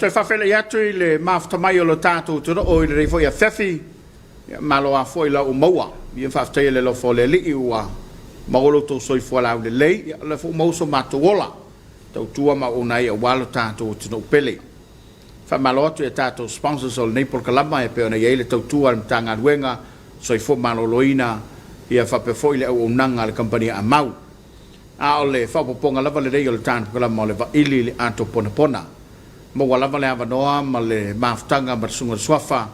Toe faafeiloai atu i le mafuta mai o lo tatou atunuu i lenei foi afiafi. Ia, malo lava foi la ua maua. Ia faafetai i le alofa o le Alii ua maua lo outou soifua laulelei. Ia, o lea foi ua maua so matou ola. Tautua ma auauna ai aua lo tatou atunuu pele. Faamalo atu i a tatou sponsors o lenei polokalama e pei ona i ai le tautua a le Matagaluega Soifua Maloloina ia faapea foi le auaunaga a le kamupani Aamau. A o le faaopoopoga lava lenei o le polokalama o le Vaili i le Ato Ponapona. Maua lava le avanoa ma le mafutaga ma le Susuga i le Suafa,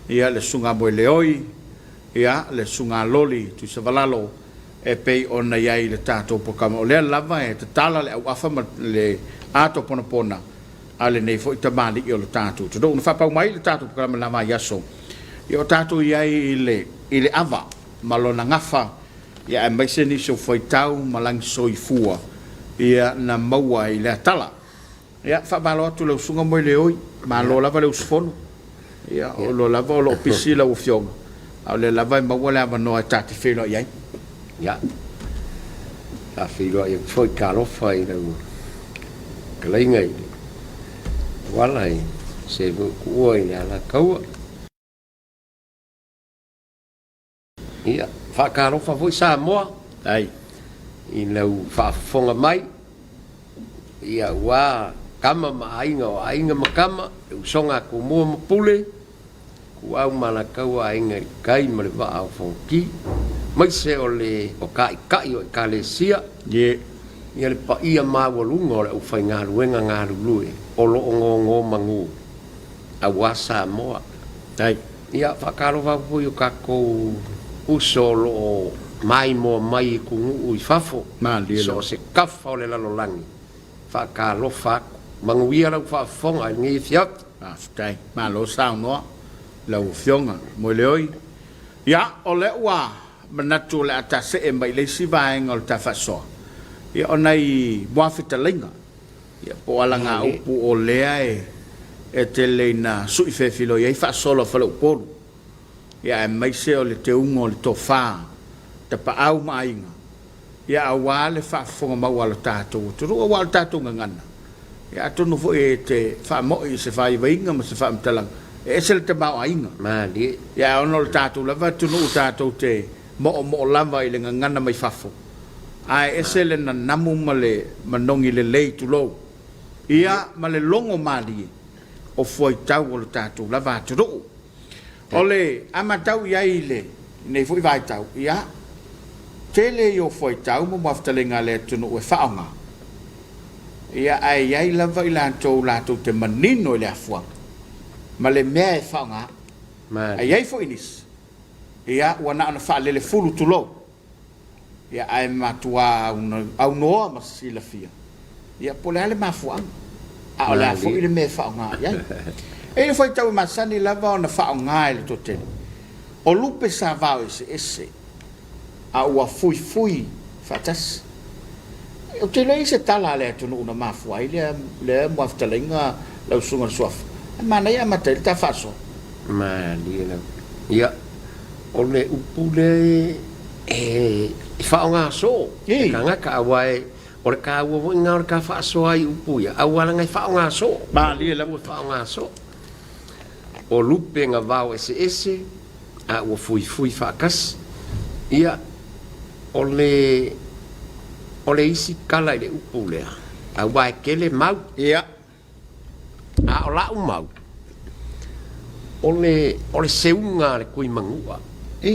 ia le Susuga a Moeleoi, ia le Susuga a Loli Tuisavalalo e pei ona i ai le tatou polokalama. O lea lava e tatala le auafa ma le ato ponapona a lenei foi tamalii o le tatou atunuu. Na faapau mai le tatou polokalama i lena vaiaso, ia o tatou i ai i le, i le ava ma lona gafa, ia aemaise nisi o fuaitau ma lagisoifua ia na maua i lea tala. Ia, faamalo atu i lau Susuga Moeleoi, malo lava le usufono. Ia, o lo lava o lo o pisi lau Afioga, a o lea lava e maua le avanoa e ta te feiloai ai. Ia, faafeiloai atu foi talofa i lau fetalaiga i le auala i se foi tuua i le Alataua. Ia, faatalofa foi Samoa Ai. i lau faafofoga mai, ia aua tama ma aiga o aiga ma tama, le usoga a Tumua ma Pule, Ituau ma Alataua, Aiga i le Tai ma le Vaa o Fonoti, aemaise o le o Taitai o Ekalesia, Ye. ia le paia maualuga o le aufaigaluega galulue o lo o nonomanu aua Samoa. Ai. Ia, faatalofa atu foi i o tatou uso o lo o maimoa mai i atunuu i fafo, Malie so o lava. se tafa o le lalolagi. Faatalofa atu. Manuia lau faafofoga i lenei afiafi. Faafetai. Malo saunoa lau Afioga Moeleoi. Ia, o lea ua manatu o le a ta see mai i le isi vaega o le ta faasoa, ia o nai muafetalaiga, ia po o alagaupu o lea e tele ina sui fefiloi ai faasolo a faleupolu, ia aemaise o le teuga o le tofa, tapaau ma aiga, ia aua le faafofoga mau a lo tatou atunuu, aua o le tatou gagana, ia atonu foi e te faamoi i se vaivaiga ma se faamatalaga, e ese le tamaoaiga. Malie. Ia ae ona o le tatou lava atunuu tatou te moomoo lava i le gagana mai fafo, ae ese le nanamu ma le manogi lelei, tulou, ia ma le logo malie o fuaitau o le tatou lava atunuu. O le a matau i ai i lenei foi vaitau, ia, tele ia o fuaitau ma muafetaleiga a le atunuu e faaaoga, ia, ae i ai lava i latou latou te manino i le afuaga ma le mea e faaaoga. Ae i ai foi nisi, ia, ua na ona faalelefulu, tulou, Ia, ae matua aunoa ma silafia, ia, po o le a le mafuaaga, a o le a foi le mea e faaaoga i ai. E i ai le faitau e masani lava ona faaaoga e le toatele, o lupe sa vao eseese, a ua fuifui faatasi. Ou te iloa e i ai se tala a le atunuu na mafua ai lea, lea muafetalaiga lau Susuga i le Suafa, ae manaia amata ai le ta faasoa. Malie lava. Ia, O le upu lea e faaaoga soo e tagata aua e o le taua foi lena o le ta faasoa i upu ia aua leaga e faaaoga soo. Malie lava. E faaaoga soo. O lupe na vao eseese a ua fuifui faatasi. Ia, o le o le isi tala i le upu lea, aua e tele mau. Ia. A o la'u mau, o le, o le seuga a le Tuimanua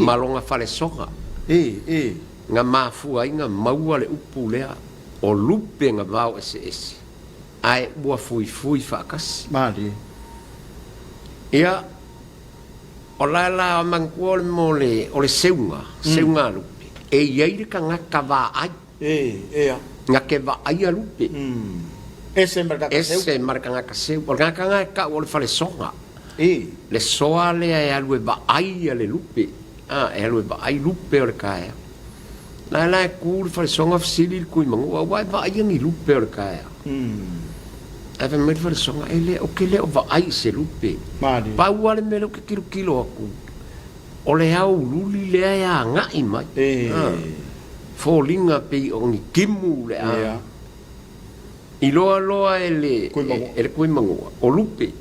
ma lona falesoga na mafua ai na maua le upu lea o lupe na vao eseese ae ua fuifui faatasi. Malie. Ia, o la la manatua o le mea o le, o le seuga, seuga a lupe, e i ai le tagata vaai. Na te vaaia lupe. Ese ma le tagata seu. Ese ma le tagata seu. O le tagata lena e tau o le falesoga. Le soa lea e alu e vaaia le lupe. E alu e vaai lupe o le taeao. La la e tu le falesoga fesili le Tuimanua, ua e vaaia ni lupe o le taeao? Ae fai mai le falesoga, e le, ou te le o vaai i se lupe. Pau lava le mea lea ou te tilotilo atu, O le aoululi lea e agai mai. Foliga pei o ni timu le a. Iloa loa e le e le Kuimanu'a o lupe.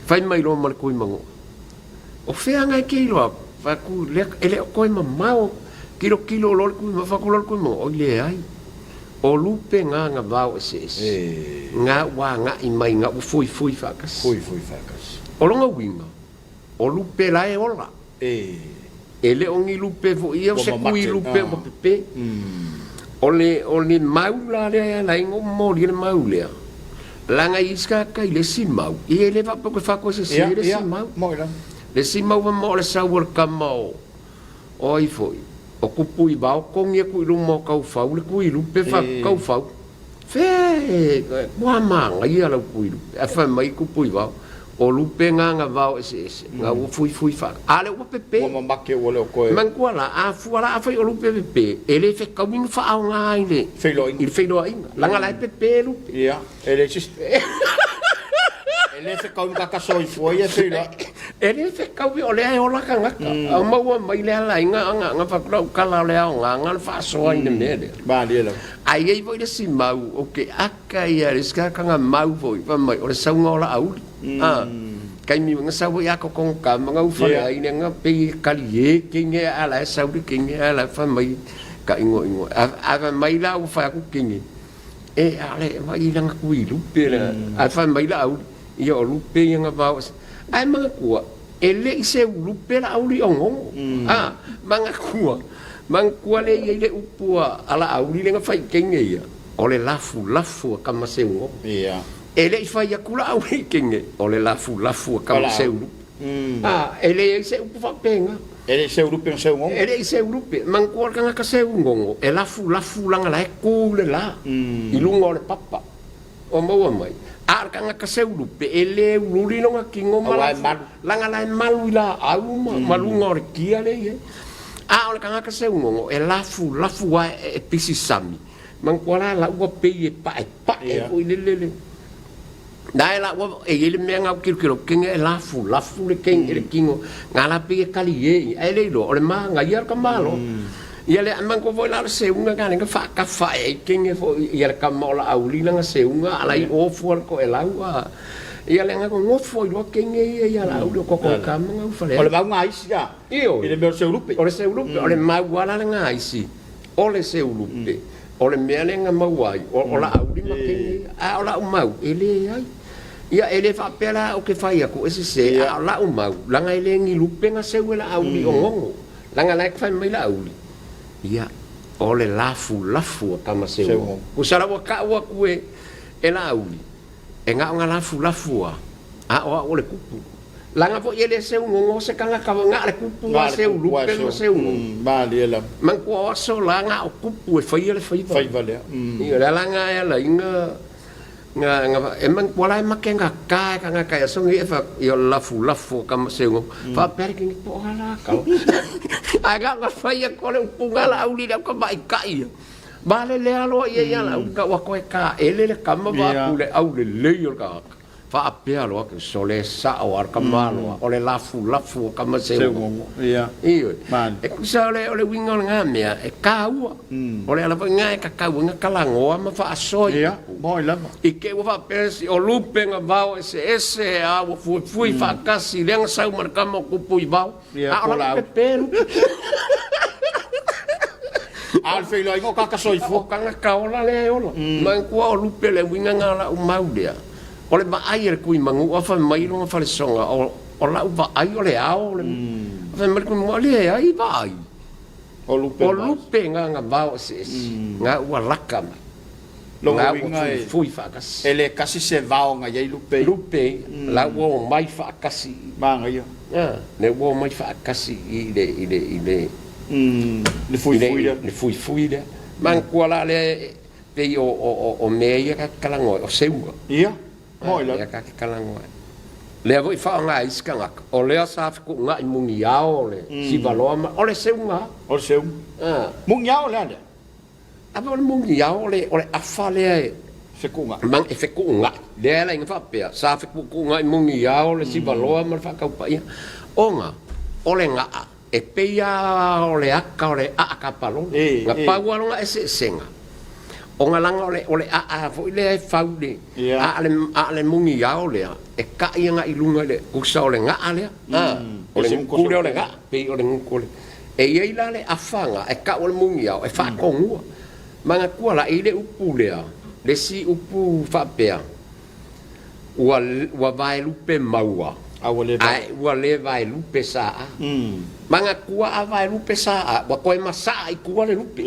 Fai mai loa ma le Kuimanu'a, O fea aga e te iloa aku? Fai atu, Lea, e le o toe mamao. Tilotilo loa le Kuimanu'a, fai atu loa le Kuimanu'a, Oi leai, o lupe na na vao eseese, na ua agai mai na ua fuifui faatasi. O lona uiga, O lupe la e ola. E le o ni lupe foi ia o se kui lupe ua pepe. O le, o le mau la lea e ala ai ona ou momolia le mau lea, leaga e i ai si tagata i le isi mau, ia e le faapea ou te fatu e sese le isi mau. Le isi mau fai mai o le sau o le tama o, o ai foi, o Tupuivao togi atu i luma o Taufau le tui lupe fai atu Taufau, Fea e ua manaia lau tui lupe. Ae fai mai Tupuivao, o lupe na na vao eseese, na ua fuifui faa, a lea ua pepe. Ua mamake ua le o koe. Manatua la, a fua la afai o lupe pepe, e le fetaui na faaaoga i le Feiloaiga. I le feiloaiga, leaga la e pepe lupe. Ia, e le e le fetaui ma tagata soifua ia e feiloai. E le fetaui o lea e ola tagata. A maua mai le ala ai na fai atu lau tala o le aoga na o le faasoa i le mea lea. Malie lava. Ae i ai foi le isi mau ou te aka ia le isi tagata mau foi fai mai o le sauga o Laauli. A, taimi na sau ai Akokoga ma na ufale ai le na pei e kalie kenge a la e sau le kenge a la fai mai ka igoigo. Ae fai mai la ua fai atu kenge e a le vai lana kui lupe le ae fai mai Laauli ia o lupe ia na vao ae manatua e le i seu lupe Laauli o gogo. A, manatua, manatua le i ai le upu a Laauli lea na fai i kenge ia, o le lafulafu a tama seu gogo. E le i fai atu Laauli i kenge, o le lafulafu a tama seu lupe. A, e leai se upu faapena. E le i seu lupe na seu gogo. E le i seu lupe. Manatua le tagata seu gogo, e lafulafu leaga la e tu le la i luga o le papa. Ua maua mai. A o le tagata seu lupe, e le uliuli lona tino ma Aua e malu. Leaga la e malu i laau ma luga o le kia lea e i ai. A o le tagata seu gogo, e lafulafu lava e pisi sami. Manatua la la ua pei e paepae foi lele le. Na e la ua e i ai le mea na ou tilotilo atu kege e lafulafu le kege le tino na la pei e kalie ia ae le iloa o le manaia o le tamaloa. Ia lea manatua foi la o le seuga na lea na faatafa ae ai kege foi ia le tama o Laauli lana seuga a la i o fua le toelau a ia lea na nonofo ai loa kege ia ia Laauli o Totoka ma Gaufale. O le mau gaisi a Ioe. I le mea o le seulupe. O le seulupe o le mau a la le gaisi o le seulupe. O le mea lea na maua ai, o Laauli ma kege ia, a o lau mau, e leai. Ia, e le faapea la ou te fai atu e sese, a o lau mau, leaga e le ni lupe na seu e Laauli o gogo. Leaga la e fai mai Laauli, ia, o le lafulafu a tama seu gogo. Tusa la ua tau atu e Laauli, e na o na lafulafu a, a o au o le kupu. Leaga foi e le seu gogo se tagata foi, na o le kupu lava seu lupe ma seu gogo. Malie lava. Manatua o aso la na o kupu e faia le faiva. Faiva lea. Ia, o le ala lena e ala ai na, e manatua la e makegata e tagata i aso nei e fai atu, ia o le lafulafu o tama seu gogo. Faapea le kini, po o a la tala. Ae na ona fai atu o le upu na Laauli i le au tamaitai ia. Valelea loa ia ia Laauli, tau atu e taele le tama vaai atu i le aulelei o le tagata. Faapea loa ke sole sao a le tamaloa, o le lafulafu o tama seugogo. Ioe. E tusa o le, o le uiga o lena mea, e taua. O le ala foi lena e tatau ai ona talanoa ma faasoa i upu. I te i ua faapea isi, o lupe na vao eseese, a ua fuifui faatasi, lea na sau ma le tama o Tupu i vao. A o lau pepe lupe. A o le feiloaiga o tagata soifua. O tagata ola lea e ola. Manatua o lupe le uiga lena o lau mau lea. O le vaai a le Tuimanua fai mai lona falesoga, o lau vaai o le ao. Fai mai le Tuimanua, leai vaai. O lupe, o lupe na na vao eseese, na ua laka mai. Lona Na ua uiga e, fuifui faatasi. e le kasi se vao na i ai lupe. Lupe, la ua omai faatasi i. Manaia. Le ua omai faatasi i le, i le, i le. Le fuifui lea. Le fuifui lea. Manatua la lea pei o, o, o, o mea ia ta te talanoa ai, o seuga. Ia, moi lava. Lea ta te talanoa ai. Lea foi faaaoga ai isi tagata, o lea sa fetuunai muniao le Sivaloa ma, o le seuga. O le seuga. Muniao o le a lea? Ave o le muniao o le, o le afa lea e Fetuunai. E fetuunai. Lea e ala ai ona faapea, sa fetuutuunai muniao le Sivaloa ma le faataupaia, ona o le gaa e pei lava o le ata o le aa kapalolo. Na pau lava lona eseesega, Ona laga o le o le aa foi lea e fau le Ia. a o le a o le mugiao lea e ta'i agai i luga i le tusa o le ga'a lea a o le Ese gutu lea o le ga'a pei o le gutu o le e i ai la le afa na e ta'u e le mugiao e fa'atonua. Manatua la e i ai le upu lea le isi upu faapea ua ua vaelupe maua A ua le vae. ae ua le vaelupe sa'a. Manatua a vaelupe sa'a ua toe masa'a i tua le lupe.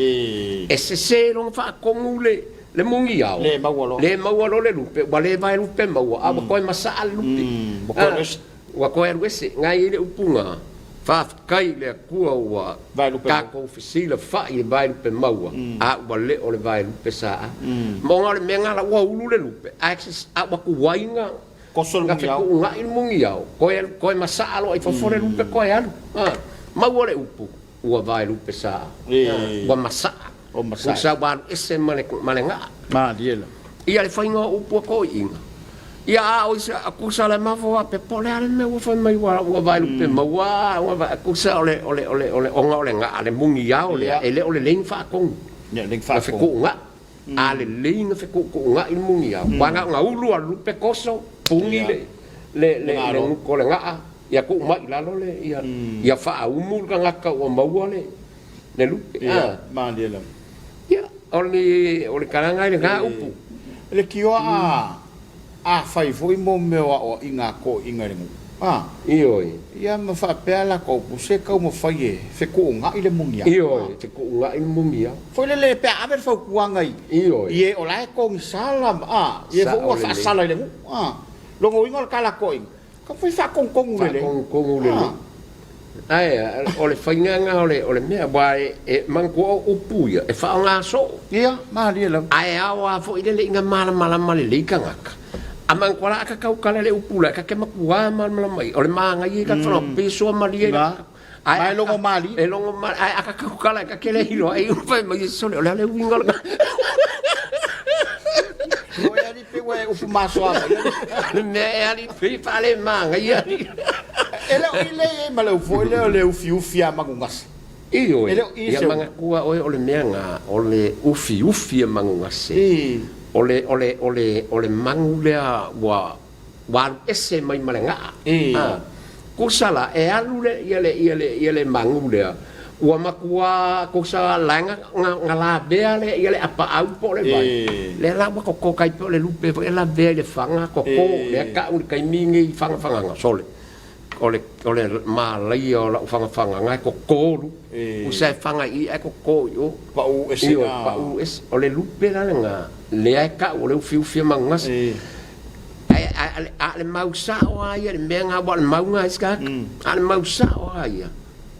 E sese lona fa'atonu le Le mugiao, Le maua loa. Le maua loa le lupe, ua le vaelupe maua, a ua toe masaa le lupe. Ua toe alu ese. Ua toe alu ese. Na i ai le upu na, Faafetai i le Atua ua Vaelupe maua. tatou fesilafa'i i le vaelupe maua, a ua le o le vaelupe saa. Ma ona o le mea na la ua ulu le lupe, ae a ua tuai na Koso le na mugiao. fetuuna'i le mugiao, toe alu toe masaa loa i fafo le lupe toe alu. Maua le upu, ua vaelupe saa, ua masaa, tusa ua alu ese ma le ma le gaa. Malie la. Ia le faiga o upu a toeaiina. Ia a o isa tusa le mafo faapea po o le a le mea ua fai mai ua ua vaelupe maua ua vae tusa o le o le o le o le ona o le gaa le mugiao lea e le o lelei ona faatonu. Ia lelei Na faatonu. fetuunai. A lelei na fetuutuunai le mugiao, aua na ona ulu lava o le lupe toso, puni le le le le gutu o le gaa, ia tuu mai i lalo le ia ia faaumu le tagata ua maua le le lupe. Ia, malie lava. Ia, o le o le talaga i lena upu. Le tioa a Afai foi mo mea o aoaiga a toeaiina i le nuu, a. Ioe. Ia ma faapea latou upu, se taumafai e fetuunai le muniao. Ioe, fetuunai le muniao. Foi lele pe a ave le fautuaga i, Ioe. i e o la e togisala ma, a, i e foi ua Saolelei. faasala i le nuu, a. Lona uiga o le tala a toeaiina, taumafai e faatonutonu lelei. Faatonutonu lelei. A. Ae a, o le faiga lena o le, o le mea, aua e, e manatua o upu ia, e faaaoga soo. Ia, malie lava. Ae ao lava foi le le ina malamalama lelei tagata. A manatua la a ta tautala i le upu la, ta te matua malamalama i ai. O le manaia ia ta whanau, pei soa malie i Na. Ae Ma e logo malie. E logo malie. Ae a ta tautala, ta te le iloa, e iu fai mai e sole, o le a le uiga o le Ua e ali pei ua e upu masoa mai. Le mea e ali pei faalemagaia. E le o i le i ai ma le upu foi lea o le ufiufi a manugase. Ioe, E le o i ia se manatua oe o le mea na, o le ufiufi a manugase. I. O le, o le, o le, o le manu lea ua, ua alu ese mai ma le gaa. I. A, tusa la, e alu le, ia le, ia le, ia le manu lea, ua matua tusa la na, na, na lavea le, ia le apaau po o le vai. I. Lea la ua toto tai pei o le lupe foi e lavea i le faga, toto, I. lea tau i le taimi lenei i fagafagaga, sole. O le, o le malaia o lau fagafagaga e toto lupe. Tusa e faga i i ae toto i o. Pau ese. Ioe, pau ese. O le lupe la lena, lea e tau o le ufiufi o manugase. Ae, ae, a o le mau sao lava ia i le mea lena, aua o le mau lena a isi tagata. A o le mau sao lava ia,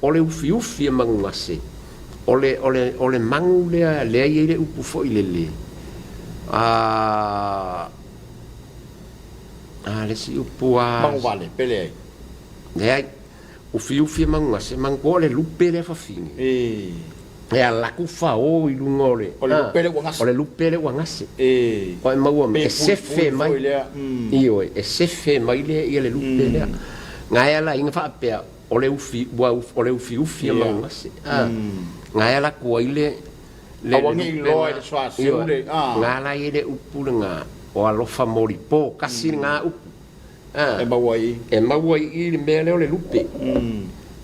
o le ufiufi o manugase, o le, o le, o le manu lea, lea e i ai le upu foi lele, a, a le isi upu a. Manuvale, pe leai? Leai. Ufiufi e manugase, manatua o le lupe lea fafine. E alaku fao i luga o le. O le lupe lea ua gase. O le lupe lea ua gase. Ua e maua mai, e sefe mai. Ioe, e sefe mai le ia le lupe lea. Na e ala ai na faapea, o le ufi, ua, o le ufiufi e manugase. Na e ala atu ai le, le, Aua le ne i lupe loa na. i le soaseu le, a. Na ala ai le upu lena, o alofa molipo, kasi lena upu. E maua i i. E maua i i le mea lea o le lupe.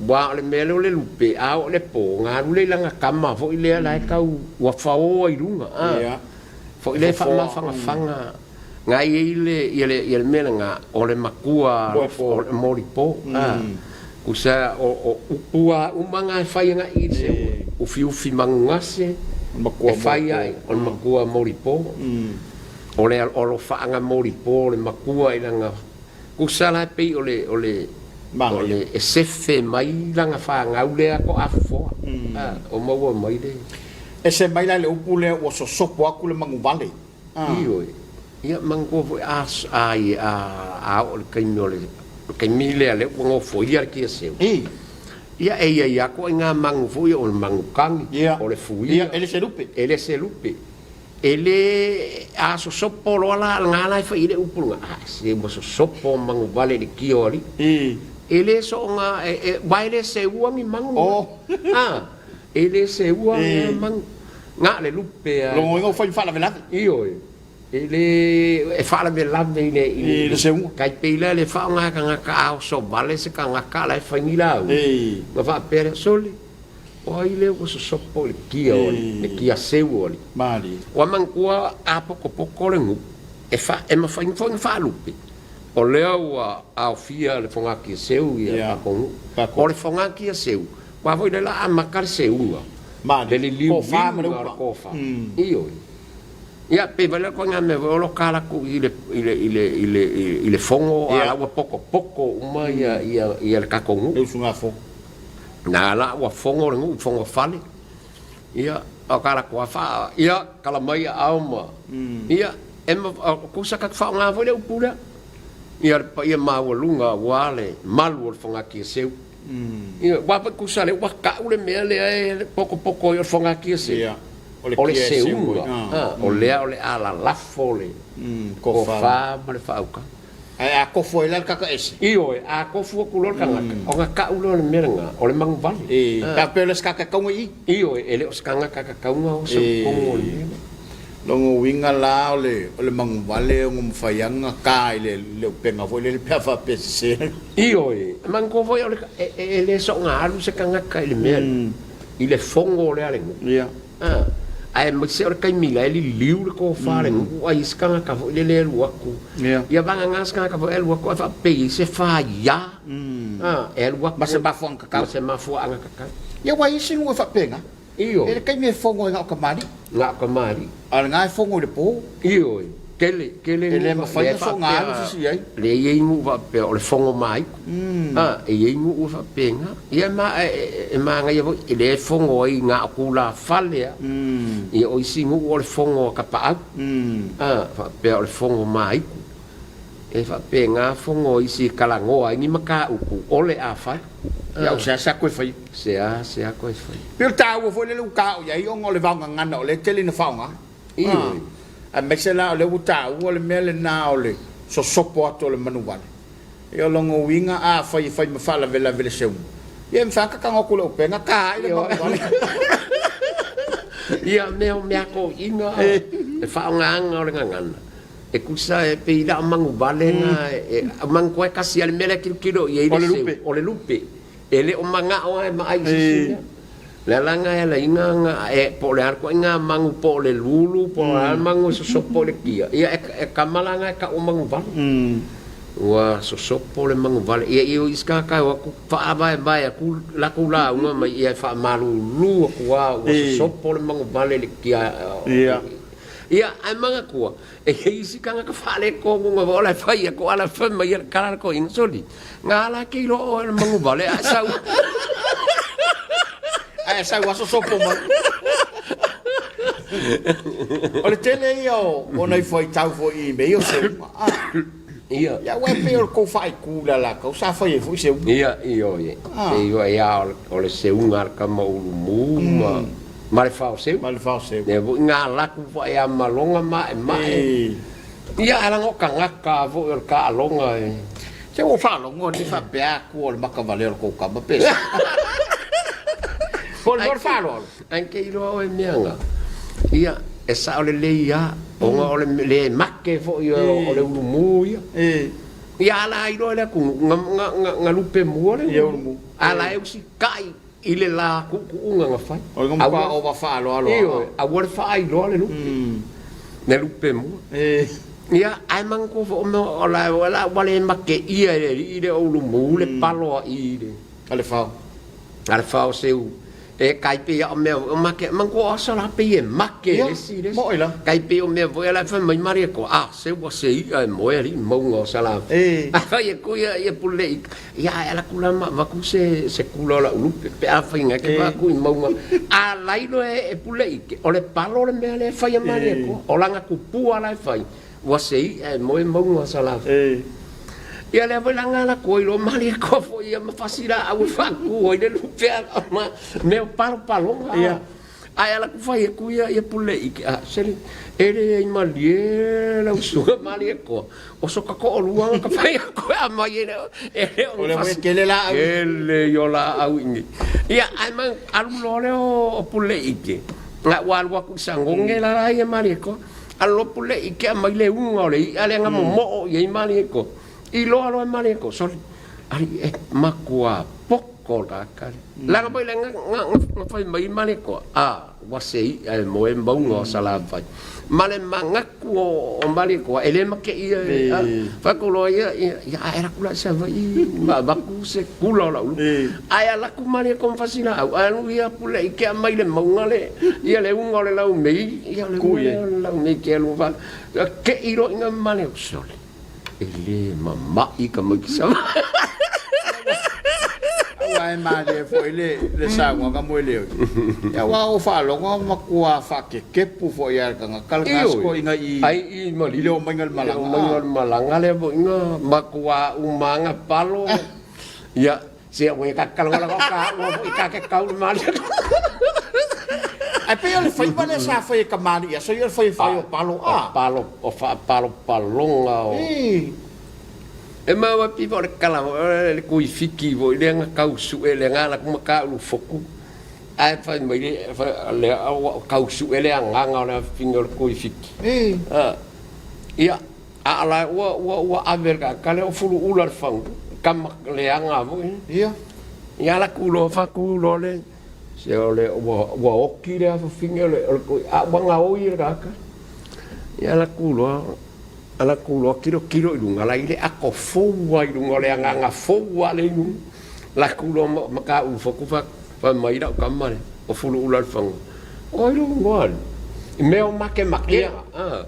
Aua o le mea lea o le lupe, a oo i le po, ona alu lea i lana tama foi lea la e tau ua faoa i luga, a. Foi lea e faamafagafaga, na i ai le, ia le, ia le mea lena, o le matua o le molipo, a. Tusa o, o upu lava uma na e fai agai i le seuga. Ufiufi manugase, e fai ai, o le matua molipo. O le alofaaga molipo o le matua i lana tusa la e pei o le o le o le e sefe mai lana fanau lea toafofoa a o maua mai le. Ese mai la le upu lea ua sosopo atu le manuvale. Ioe. Ia manatua foi a a a a oo i le taimi o le taimi lea lea ua nofoia le kiaseu. Ia e i ai lava ituaiga manu foi o le manu kagi, o le fuia. E le se lupe. E le se lupe. E le a sosopo loa la lena la e fai ai le upu lena, a se ua sosopo manuvale i le kia o alii. E le soona, e, e, aua e le seua ni manu. A, e le seua ni manu. Na o le lupe a. Lona uiga ua fai ma faalavelave. Ioe. E le, e faalavelave i le, i le seuga. Tai pei la le faaaoga e tagata a oso vale se tagata a la e fai ni lauga. Ona faapea lea, sole, o ai lea ua sosopo i le kia o alii, le kia seu o alii. Malie. Ua manatua a potopoto le nuu, e fa, e mafai foi ona faalupe, o lea ua aofia le fogatia seu ia tatou nuu. O le fogatia seu, aua foi lea o le a amata le seuga, le liliuina o le tofa. Ioe. Ia, pei foi lea ituaiga mea foi o lo o latou i le, i le, i le, i le, i le fono a la ua potopoto uma ia, ia, ia le tatou nuu. Le usugafono. Na la ua fono le nuu, fono fale. Ia, o ka latou lava faa, ia, tala mai aao ma, ia, e ma, tusa ta te faaaoga foi le upu lea. Ia le paia maualuga aua le malu o le fogatiaseu. Ia, aua foi tusa lea ua tau le mea lea e potopoto ai o le fogatiaseu. Ia, o le seuga, o lea o le a lalafo le tofa ma le faautaga. Ae a tofu ai la le tagata ese? Ioe, a tofu atu loa le tagata, ona tau lea o le mea lena, o le manuvale. E faapea o le se tagata e tatau ona i i? Ioe, e le o se tagata e tatau ona oso i totonu o le mea lea. Lona uiga la o le manuvale e ono mafai lava ona ta i le upega foi lele pe a faapea e sese. Ioe, e manatua foi e le soona alu se tagata i le mea lea, i le fono lea a le nuu. Ia. Aemaise o le taimi la e liliu le tofa a le nuu ai se tagata foi lele e alu atu. Ia. Ia vagana se tagata foi e alu atu ae faapei se faia. E alu atu. Ma se mafuaaga tatau. Ma se mafuaaga tatau. Ia ua i ai isi nuu e faapena. Ioe. E le taimi e fono ai na o tamalii. Na o tamalii. A o lena e fono i le po. Ioe. Tele, tele E le mafai ona soona alu se isi i ai. Lea e i ai nuu faapea o le fono maiku. E i ai nuu e faapena. Ia ma e manaia foi, e lea e fono ai na o tulafale lava. Ia o isi nuu o le fono a tapaau. Faapea o le fono maiku. E faapena fono a isi e talanoa ai ni mataupu o le a fai. Ia o seasea toe faia. Seasea toe faia. Pei o le taua foi lea ua taua i ai ona o le vaogagana o lea e tele ina faaaoga. Ioe. Aemaise la o lea ua taua le mea lena o le sosopo atu o le manuvale. Ia o lona uiga afai e fai ma faalavelave le seuga, ia e mafai lava ona tatago atu i le upega, ta ai le manuvale. Ia, mea o mea toeaiina, le faaaogaina o le gagana, e tusa e pei la o manuvale na e manatua e tasi lava le mea la e tilotilo i ai le seu, o le lupe. E le o manao lava e maai i se isi mea. O le ala lena e ala ai ona e, po o le a le ituaiga manu, po o le lulu, po o le a le manu e sosopo i le kia, ia e kama la lena e tau o manuvale. Ua sosopo le manuvale. Ia i o isi tagata e o atu faavaevae atu latou lauga mai, ia e faamalulu atu lava ua sosopo le manuvale i le kia. Ia, ae manatua, E i ai isi tagata faaletonu na o la e fai atu a la fai mai le kala le toeaina soli na ala ke iloa oe o le manuvale ae sau Ae sau aso sopo mai. O le tele ia o nai fuaitau foi i mea ia o seuga. Ah. Ia. Ia aua e pei o le tou faaitu i le alataua sa fai ai foi seuga. Ia, ioe. Pei ia o le seuga a le tama ulumu ma Ma le faoseu. Ma le faoseu. Lea foi na ala atu foi ia maloga maemae. Ia ae leaga o tagata foi o le taaloga e. Se ua faalogo ni faapea atu o le maka valea o le tou tama pe sa. Po o le mea o le faaaloalo. Ae te iloa oe mea na. Ia, e sao lelei lava, ona o le le make foi o le ulumu ia. Ia a la iloa e le atunuu, na lupe mua le ulumu, a la e usitai I le la tuutuuga na fai. O le matua ova faaaloalo lava. Ioe, aua le faailoa le lupe. Le lupe mua. Ia, ae manatua foi o mea o la e la ua le mateia e le alii lea o Ulumu le palo a i le. A le fao. A le fao seu. E tai pei o mea o make, manatua o aso la pei e make e le isi le isi. Moʻi la. Tai pei o mea foi la e fai mai Malietoa, a, seu ua se i'a e moe alii mauga o Salafai. A fai atu ia, ia pule i. Ia ae ala atu la ma avatu se se kula o la'u lupe pe afai na e te ku i mauga a lai loa e pule ike o le palo le mea lea e fai a Malietoa o lana tupua la e fai ua se i'a e moe mauga o Salafai. Ia lea foi la na ala atu ai loa Malietoa foi ia ma fasi laau e faatu ai le lupe a ma mea o palopaloga. Ia. Ae ala atu fai atu ia ia pule ike a sele e leai malie lau susuga Malietoa O soka toʻalua na ka fai atu e aumai e le e le o O le mea tele laau. Tele ia o laau i nei. Ia ae ma alu loa lea o Puleike. Nga ua alu aku i Sagoge la la ia Malietoa. Alu loa Pulei tea mai le uga o le i'a lea na momo'o i ai Malietoa. Iloa loa e Malietoa, sole, alii e matua poto le tagata lea. Leaga foi lea na fai mai ai Malietoa, a, ua se i'a e moe mauga o Salafai. Ma le manatu o Malietoa, e le mateia e, a, fai atu loa ia, ia, a e alu atu la i Savaii ma avatu se kula o lau lupe. Ae alu atu Malietoa ma Fasilaau, ae alu ia Pulei tea mai le mauga le, ia le uga o le laumei, ia o le uga lea o le laumei te alu tei loa i ina Malietoa, sole. E le mama'i tamaiti Savaii. Aua e malie foi le le saunoaga mo e leo. Ia aua ua ou faalogo ua matua faakekepu foi lava e le tagata lena sikoiga i Ai i i le omaiga i le malaga. I le omaiga i le malaga lea foi na matua uma lava na palo. Ia Se ua e tatalogalaga o taua foi ta te tau le malie. Ae pei o le faiva lea sa fai e kamali'i aso ia o le fai fai o palo a. Palo o faapalopaloga o. E maua piva o le kala foi le kuifiki foi lea na tau su'e le na ala atu ma Taulufotu ae fai mai le lea ua tau su'e le agaga o le afafine o le kuifiki. Ia A o la ua ua ua ave e le tagata lea o fuluula le fagu, tama leaga foi. Ia. Ia ala tu loa faatu loa le se o le ua ua oti le afafine o le o le toi a ua gaoi e le tagata. Ia ala tu loa ala tu loa tilotilo i luga la i le ato fou lava i luga o le agaga fou lava lea i luga. La tu loa ma Mataulufotu fa fai mai lau tama lea o Fuluula le fagu. O ai lou igoa alii? I mea o makemake. A.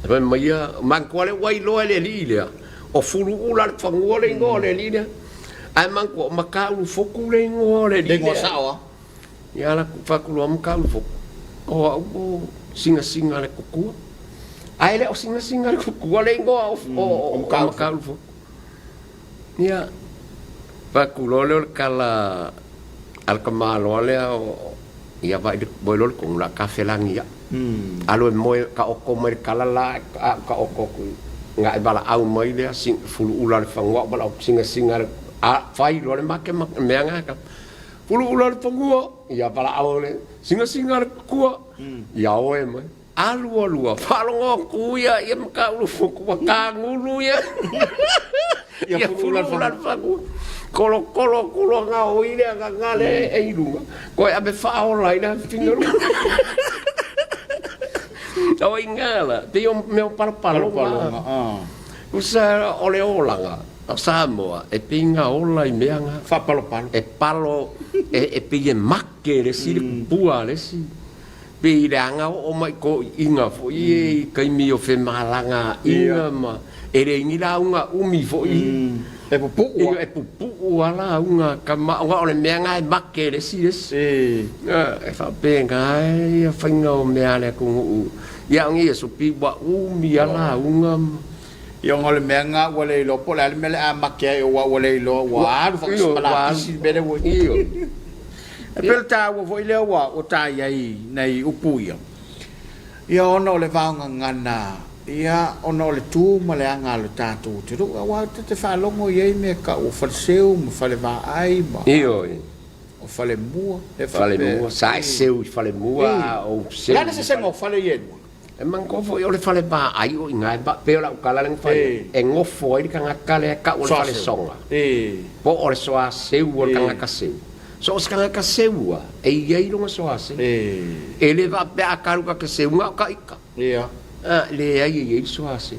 Fai mai ia, manatua lea ua iloa e le alii lea, o Fuluula le fanua le igoa o le alii lea. Ae manatua o Mataulufotu le igoa o le alii lea. Le igoa sao a. Ia ala fai atu loa Mataulufotu, o au o Singasinga le Kukua. Ae le o Singasinga le Kukua le igoa o Mataulufotu. Ia, fai atu loa lea o le tala a le tamaloa lea o, ia vaai moe loa le tonu o le a tafelagi au. Alu e moe taoto mai le tala la a ou taoto atu na e valaau mai lea fuluula o le fanua ou valaau singasinga a fai loa le makemake mea na fuluula o le fanua ia valaau le singasinga le kua ia oe mai. Alu alu a faalogo atu ia ia Mataulufotu ua tagulu ia ia fuluula le fanua. Kolokolo atu loa gaoi le agaga lea e i luga, toe ave faaola ai le afifina luga. O iga la, pei o mea o palopaloga. Usa o le olaga o Samoa e pei na ola i mea na. Faapalopalo. E palo, e pei e make le isi le kupua a le isi. Pei leaga oo mai toeaiina foi ia i taimi o femalagaaiga ma e leai ni lauga umi foi. E pupuu lava. E pupuu lava lauga a tama aua o le mea lena e make e le isi le isi. E faapena ia faiga o mea a le atunuu. Ia a o nei aso pei ua umi lava lauga ma. Ia ona o le mea lena ua le iloa po o le a le mea o le a make ai aua ua le iloa ua alu faatasi ma lapisi le mea lea ua i ai. E pei o le taua foi lea ua ua ta i ai nai upu ia, ia ona o le vaogagana, ia ona o le tu ma le aga a lo tatou atunuu, aua ta te faalogo i ai mea tau o faleseu ma falevaai ma Ioe. o falemua, e faapea. Falemua, sa e seu i falemua a ou seu. O le a le sesega o fale ia e lua? E manatua foi o le fale vaai o i ina e pei o lau tala lea na fai atu, e nofo ai le tagata lea e tau o le falesoga, po o le soaseu o le tagata seu. So o se tagata seu lava, e i ai lona soaseu. E le faapea a ta alu ta te seu na o ta ita. A, leai e i ai le soaseu.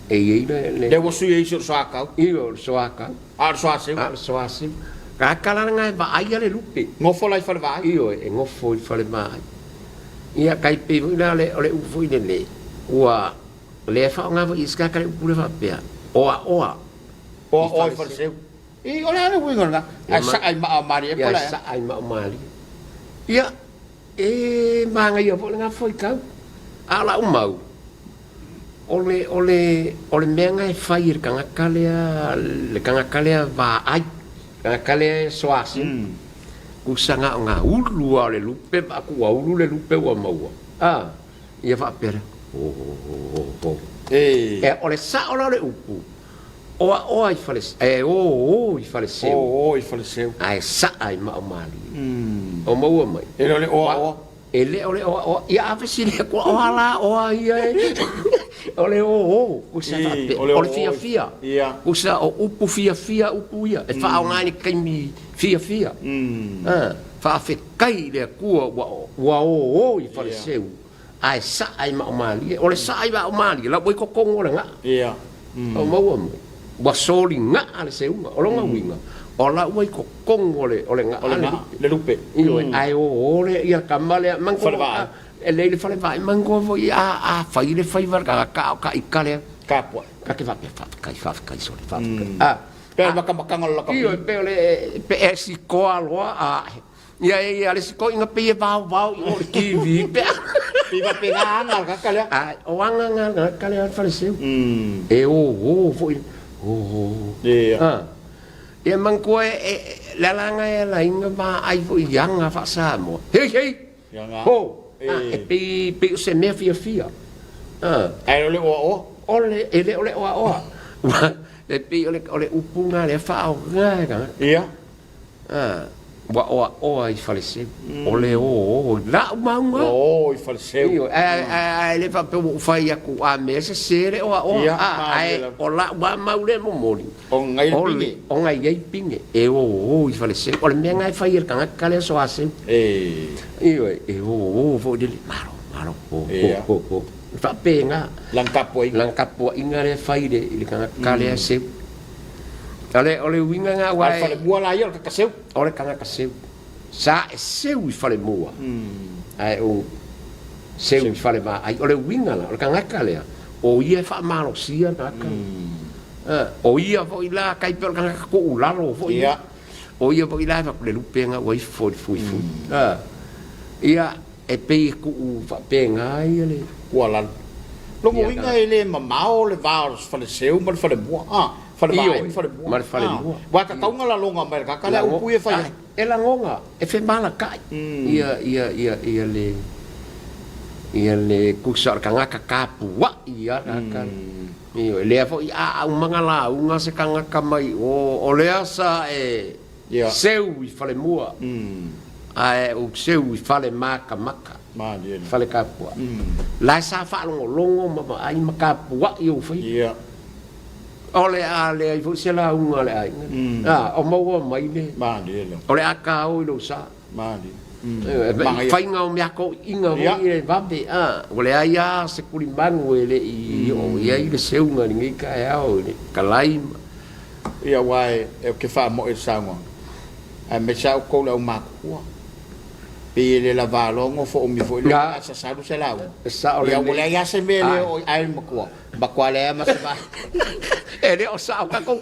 E i ai le... Lea ua sui ai isi o le soakau. Ioe, o le soakau. A o le soaseu. A o le soaseu. Tagata la lena e vaaia le lupe. Nofo la i fale vaai. Ioe, e nofo i fale vaai. Ia, tai pei foi la o le upu foi lele, ua, lea e faaaoga foi i isi tagata le upu lea faapea, oaoa. Oaoa i faleseu. I, o le a le uiga o lena? Ae saa i maa o malie po o le a? Ia, saa i maa o malie. Ia, e manaia foi lena faitau. A o lau mau, o le, o le, o le mea lena e fai e le tagata lea, le tagata lea vaai, le tagata lea e soaseu. Tusa na o na ulu lava o le lupe ma atu ua ulu le lupe ua maua, a, ia faapea lea, ho, ho, ho, ho. E, o le sao la o le upu, Oaoa i fale, e ō i Faleseu. Ō i Faleseu. Ae sa'a i Maomalie. O maua mai. E le o le oaoa. E le o le oaoa. Ia a fesili atu, o a la oa ia e? O le ō, tusa faapea. O le fiafia. Tusa o upu fiafia upu ia. E faaaoga i le taimi fiafia. Faafetai i le Atua ua ō i Faleseu. Ae sa'a i Maomalie. O le sa'a i Maomalie, la ua i totonu o le ga'a. Ia. O maua mai. Ua soli ga'a le seuga. O lona uiga, o la ua i totonu o le, o le ga'a le lupe. Le lupe. Ioe, ae o o le, ia tama lea, Fale vaai. E lei le fale vaai, manatua foi a, a fai le faiva le tagata a o ka ika lea. Kapua. Ka te faapea, faafetai, faafetai sole, faafetai. A. Pe o le makamakanga o le lakapi. Ioe, pe o le, pe e sikoa loa, a, Ia e ia le isi toeaina pei e vaovao i o i le TV pe a. Pei faapena aga a le tagata lea. Ae, o aga na a le tagata lea a le Faleseu. E ō foi, ō. Ia. A. Ia manatua e, e, le ala e ala ai ona vaai foi i aga faa-Samoa. Hei, hei! Ia nga. Ho! A, e pei, pei o se mea fiafia. A. Ae o le oaoa? O le, e le o le oaoa. E pei o le, o le upu na lea faaaoga e tagata. Ia. Ua oaoa i Faleseu, o le ō i la'u mauga. Ua ō i Faleseu. Ioe, ae le faapea ua ou fai atu a mea sese le oaoa, ae o la'u lava mau lea e momoli, Ona i ai le pine. Ona i ai pine, e ō i Faleseu. O le mea lena e fai e le tagata lea soaseu. Ioe, e ō foi lele, malo, malo, ho, ho, ho, ho. E faapena. Lana tapuaiga. Lana tapuaiga lea e fai i le tagata lea seu. O le, o le uiga lena aua A o le falemua la ia o le tagata seu. O le tagata seu. Sa e seu i falemua, ae ou seu i falevaai. O le uiga la, o le tagata lea, o ia e faamalosia le tagata lea. O ia foi la, tai pei o le tagata tuulalo foi ia. O ia foi la e fai atu, le lupe lena ua ifo i le fuifui. Ia, E pei e tuu faapena ia le. Tuualalo. Lona uiga e le mamao le va o le faleseu ma le falemua, a, falevaai ma falemua. Ma le falemua. Aua e tatau ona lagona mai e le tagata lea upu ia e fai ai. E lagona, e femalagaai ia, ia, ia, ia le, ia le tusa o le tagata tapuai lava le tagata. Ioe, lea foi a aumaga lauga se tagata mai o, o lea sa e. Seu i falemua, ae ou seu i fale makamaka, fale tapuai. La e sa faalogologo ma vaai ma tapuai ou faiva. O le a leai foi se lauga a le aiga lea. O maua mai le, o le a kao i lou sa. Faiga o mea toeaiina foi e vave, ua leai lava se tulimanu e le i oo i ai le seuga i lenei taeao i le talai ma. Ia aua e ou te faamoe i le saunoaga, aemaise lava outou le aumatutua, pei e le lava loa nofo umi foi lea ae sasalu se lauga. Ia ua leai lava se mea e le oo i ai le matua, matua leai lava ma se va. E le o sao tatou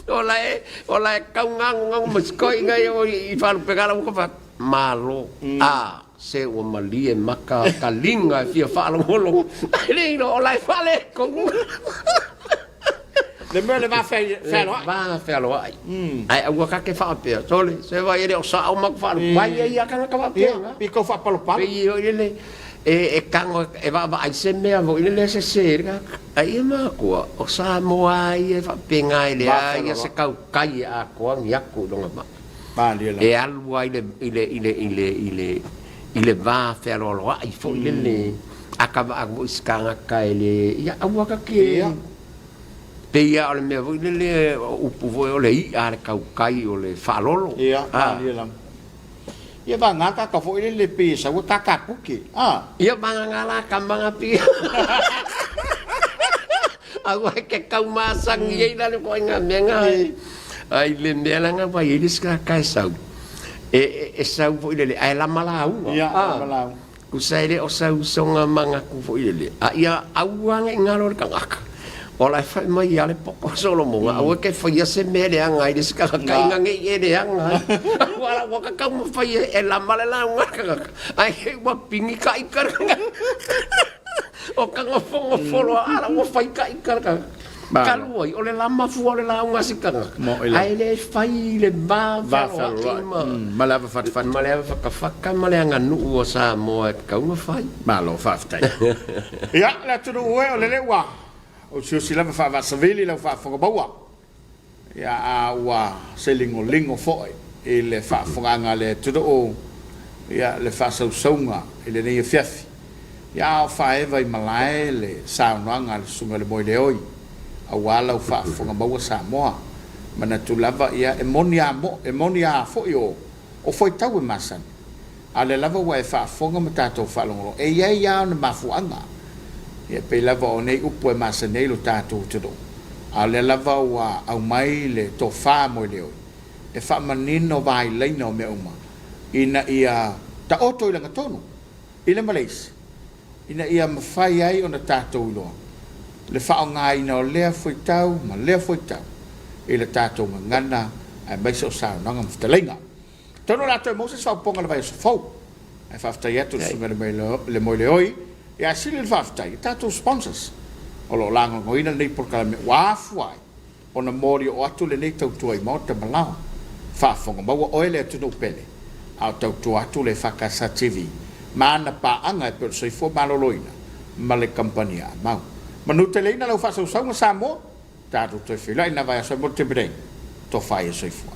O la e, o la e tau gagogago mai si toeaina ia i Faalupega la ua fai atu, Malo, a, se ua malie maka taliga e fia faalogologo, ae le iloa o la e faaletonu. Le mea o le va fealoai. Le va fealoai. Ae aua ta te faapea, sole, se vai e le o sao ma ku faalupai ai a tagata faapea. Ia, pei tau faapalopalo. Pei foi lele, e tago e vaavaai se mea foi lele e sese ai le tagata. Ae ia matua, o Samoa lava ia e faapena e leai lava se tautai e atoa ni atu i lona vaa. E alu lava i le, i le, i le, i le, i le, i le va fealoaloai foi lele, a ta vaai foi i se tagata e le, ia aua ta te, pei lava o le mea foi lele, o upu foi o le i'a a le tautai o le faalolo. Ia, malie lava. Ia vagana tagata foi lele pei e sau e tatapuke, a. Ia vagana la tama na pia. Aua e ke kau masani ai la le ituaiga mea na. Ai le mea la na vaai ai le isi tagata e sau, e, e sau foi lele ae lama lauga. Ia, lama lauga. Tusa e le o sau soga manatu foi lele, a ia aua ne i galo le tagata, o la e fai mai ia le poto o Solomona, aua e te faia se mea leaga ai le isi tagata ina ne i e leaga ai. Aua la ua ka taumafai e lama le lauga a le tagata, ae te i ua pigi ka ika le tagata. O ka nofonofo loa, a la ua fai ka ika le tagata. Talu ai, o le lama fua o le lauga a si tagata, ae le fai i le va fealoai ma, ma le ava fatafata. Ma le ava fatafata ma le aganuu a Samoa e tatau ona fai. Malo faafetai. Ia, le atunuu e, o lele ua Osiusi lava faavaasavili lau faafofoga maua, ia a ua se ligoligo foi i le faafofogaaga a le atunuu ia le faasausauga i lenei afiafi. Ia a o faaeva i malae le saunoaga a le Susuga i le Moeleoi aua lau faafofoga maua Samoa. Manatu lava ia e moni a e moni a foi o o fuaitau e masani, a o lea lava ua e faafofoga ma tatou faalogologo, e i ai lava ona mafuaaga. Ia, e pei lava o nei upu e masani ai lo tatou atunuu, a o lea lava ua aumai le tofa moeleoi e faamanino vailaina o mea uma ina ia taoto i lagatonu i le Malaysia ina ia mafai ai ona tatou iloa le faaaogaina o lea fuaitau ma lea fuaitau i le tatou gagana aemaise o saunoaga ma fetalaiga. Atonu o le a toe maua se isi faaopoopoga i le vaiaso fou. Ae faafetai atu i le Susuga i le Moeleoi, ia sili le faafetai i tatou sponsors o lo o lagolagoina lenei polokalame ua afua ai ona moli oo atu lenei tautua i maota ma laoa. Faafofoga maua oe le atunuu pele, a o tautua atu le EFKS TV ma ana paaga e pei o le Soifua Maloloina ma le Kamupani a Amau. Manuteleina lau faasausauga Samoa, tatou toe feiloai i lena vaiaso e mo le taimi nei, tofa ia soifua.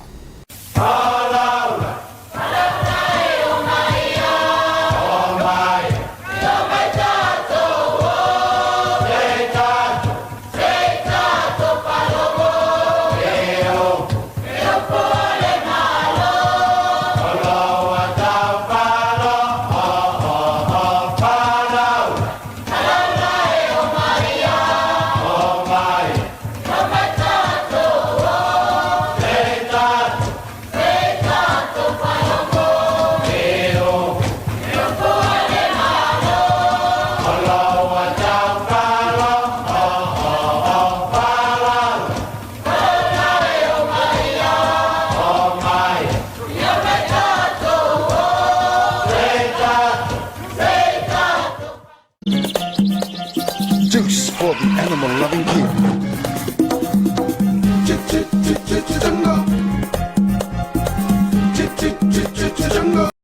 Juice for the animal loving.